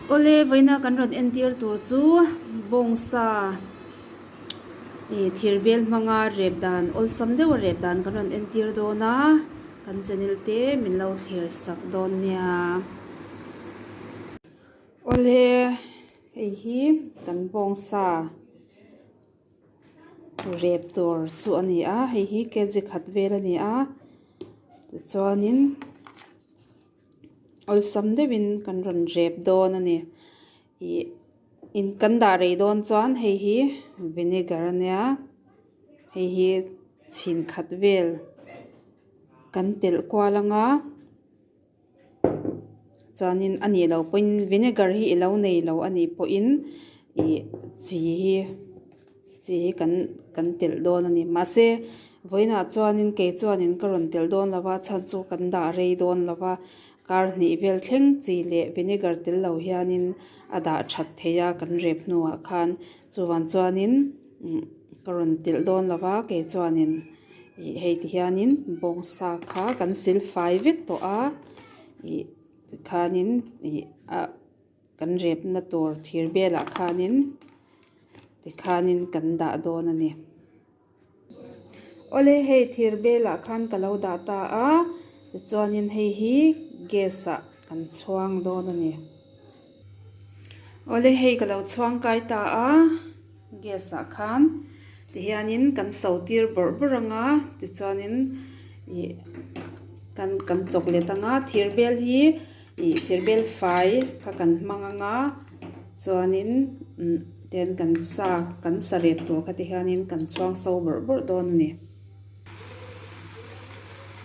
Awle vawiina kan rawn entir tur chu bawngsa ih thir bel hmanga rep dan awlsam deuha rep dan kan rawn entir dawn a kan channel te min lo thlir sak dawn nia. Awle hei hi kan bawngsa rep tur chu a ni a hei hi kg khat vel a ni a tichuanin. Awlsam deuhin kan rawn rep dawn a ni. Ih in kan dah rei dawn chuan hei hi vinegar a nia hei hi chhin khat vel kan telh kual ang a chuanin a nih loh pawhin vinegar hi i lo nei lo a nih pawhin ih chi hi chi hi kan kan telh dawn a ni mahse vawiinah chuanin kei chuanin ka rawn telh dawn lo va chhan chu kan dah rei dawn lo va kar hnih vel thleng chi leh vinegar tel lo hianin a dah that theih a kan rep hnuah khan chuvang chuanin ka rawn telh dawn lo va kei chuanin ih hei ti hianin bawngsa kha kan sil fai vek tawh a ih tikhanin ih a. Kan repna tur thir belah khanin tikhanin kan dah dawn a ni. Awle hei thir belah khan ka lo dah ta a, tichuanin hei hi gas ah kan chhuang dawn a ni. Awle hei ka lo chhuang kai ta a, gas ah khan tihianin kan so tir bawrh bawrh ang a, tichuanin ih kan kan chawk let ang a, thir bel hi. Ih thirbel fai kha kan hmang anga chuanin umm ten kan sa kan sa rep tur kha ti hianin kan chhuang so bawrh bawrh dawn a ni.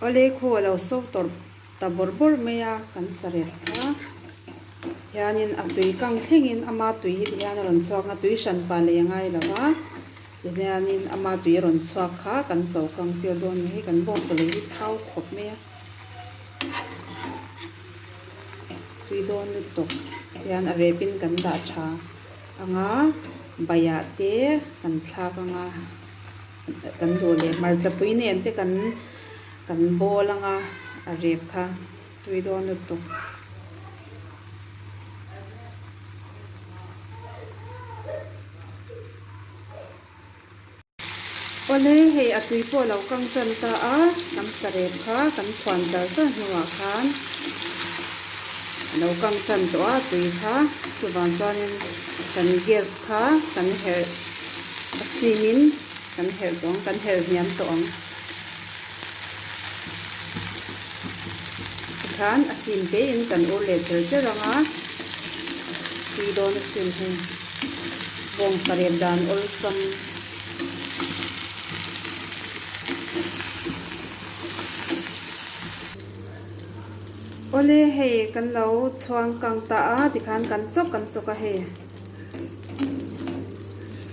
Awle khu a lo so tawrh ta bawrh bawrh mai a kan sa rep kha hianin a tui kang thlengin ama tui hi ti hian a rawn chhuak a tui hran pa lei a ngai lo va tihianin ama tui a rawn chhuak kha kan so kang tir dawn a ni hei kan bawngchaw lei hi thau khawp mai a. Tui dawn lutuk hian a repin kan dah tha ang a, baiah te kan thlak ang a, kan duh leh hmarcha pui nen te kan kan bawl ang a, a rep kha tui dawn lutuk. Awle, hei a tui pawh lo kang tan ta a, kan sarep kha kan chhuan char char hnuah khan a lo kang tan tawh a tui kha, chuvang chuanin kan gas kha kan herh a simin kan herh tawh ang, kan herh hniam tawh ang. Tikhan a sim tein kan ur leh cher cher ang a, tui dawn a sim hei. Bawng sarep dan awlsam. Awle hei kan lo chhuang kang ta a tikhan kan chawk kan chawk a hei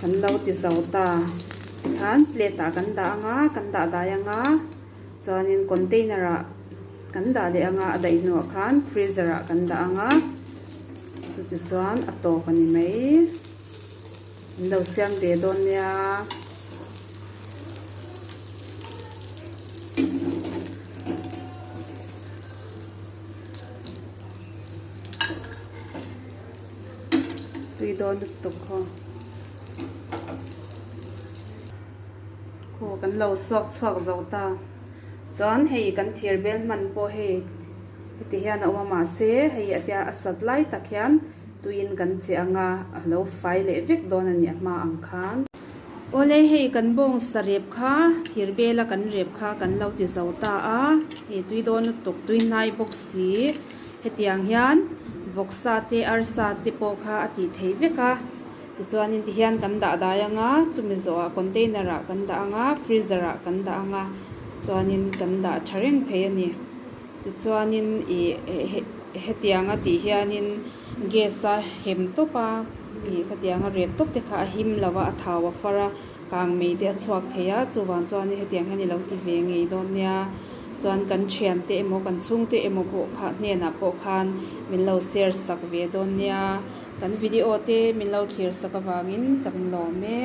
kan lo ti zo ta tikhan plate ah kan dah anga kan dah dai anga chuanin container ah kan dah leh anga a daih hnuah khan freezer ah kan dah anga chutichuan a tawp a ni mai. An lo siam ve dawn nia. Tui dawn lutuk khaw. Khaw kan lo suak chhuak zo ta. Chuan hei kan thir bel hman pawh hei heti hian a awm a mahse hei a tia a sat lai tak hian Tuiin kan che ang a, a lo fai leh vek dawn a ni a hma ang khan. Awle hei kan bawng sa rep kha thir bela kan rep kha kan lo ti zo ta a, hei tui dawn lutuk tui hnai bawk si hetiang hian vawksa te arsa te pawh kha a tih theih vek a, tichuanin tihian kan dah dai ang a, chumi zawhah container ah kan dah ang a, freezer ah kan dah ang a, chuanin kan dah tha reng thei a ni. Tichuanin ih hetianga tih hianin gas a hem tawp a ih khatianga rep tawp te kha a him lo a a thau a far a kang mei te a chhuak thei a chuvang chuanin hetiang hian i lo ti ve ngei dawn nia chuan kan thian te emaw kan chhungte emaw pawh kha hnenah pawh khan min lo share sak ve dawn nia kan video te min lo thlir sak avangin kan lawm e.